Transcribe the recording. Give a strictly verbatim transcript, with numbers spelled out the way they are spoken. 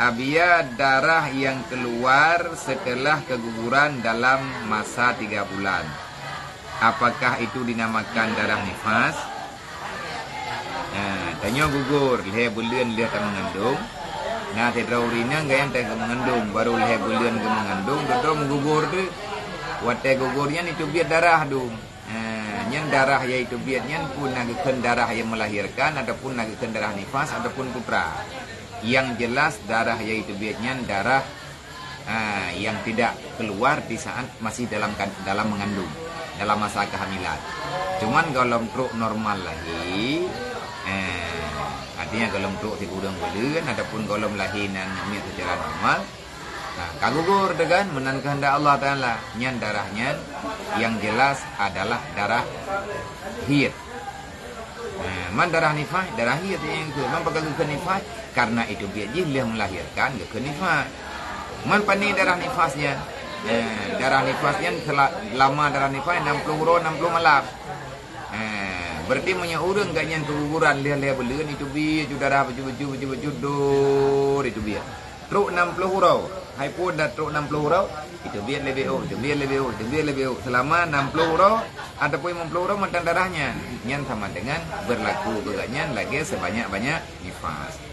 Apabila darah yang keluar setelah keguguran dalam masa tiga bulan, apakah itu dinamakan darah nifas? Nah, tanyoe gugur lhèe buleuen lheueh tameungandong. Nah, sidroe ureueng inong geuh nyang ka meungandong, baru lhèe buleuen geumeungandong, dudoe meugugur teuh. Watèe gugur nyan jiteubiet darah dum. Ha, nyan darah nyang jiteubiet nyan pun na geukheun darah nyang melahirkan, ataupun na geukheun darah nifas, ataupun putra. Yang jelas, darah nyang jiteubiet nyan darah, ha, yang tidak keluar di saat masih dalam kan-, dalam mengandung, dalam masa kehamilan. Cuman gohlom trok normal lahé, ha, artinya gohlom trok sikureueng buleuen, ataupun gohlom lahé nan miet secara normal, nah, ka gugur teuh kan, meunan keuheundak Allah Taala. Nyan darah nyan yang jelas adalah darah haid. Nah, man darah nifas, darah haid nyang geukheun. Man pakon geukheun nifas? Karena jiteubiet jih lheueh melahirkan geukheun nifas. Man pané darah nifas nyan? Nah, darah nifas nyan sela-, lama darah nifas enam puluh uroe, enam puluh malam. Nah, berarti meunyoe ureueng geuh nyan keguguran lheueh-lheueh buleuen, jiteubiet ju darah bacut-bacut, bacut-bacut, dor jiteubiet. Trok enam puluh uroe. Hai phôn dah trok enam puluh uroe, jiteubiet lé B O, jiteubiet lé B O, jiteubiet lé B O selama enam puluh uroe ataupun lima puluh uroe mantong darah nyan. Nyan sama dengan berlaku keu gobnyan lagèe sebanyak-banyak nifas.